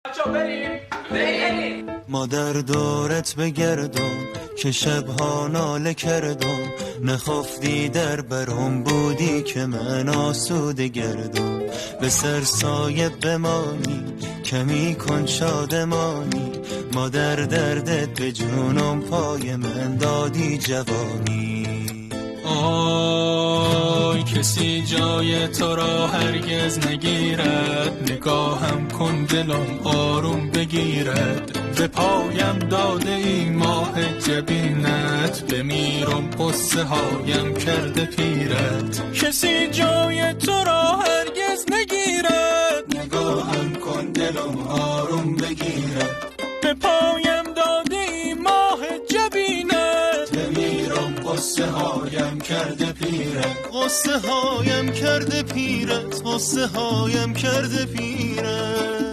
بچه‌ها بریم بریم. مادر دورت بگردم که شبها ناله کردم، نخفتی در برم بودی که من آسوده گردم. به سر سایه بمانی کمی کن شادمانی، مادر دردت به جونم پای من دادی جوانی. آی کسی جای تو را هرگز نگیرد، نگاهم کن دلم آروم بگیرد. به پایم داده ای ماه جبینت، بمیرم قصه هایم کرده پیرت. کسی جای تو را هرگز نگیرد، نگاهم کن دلم آروم بگیرد. به پایم داده ای ماه جبینت، بمیرم قصه هایم کرده پیرت. قصه هایم کرده پیرت، قصه هایم کرده پیرت.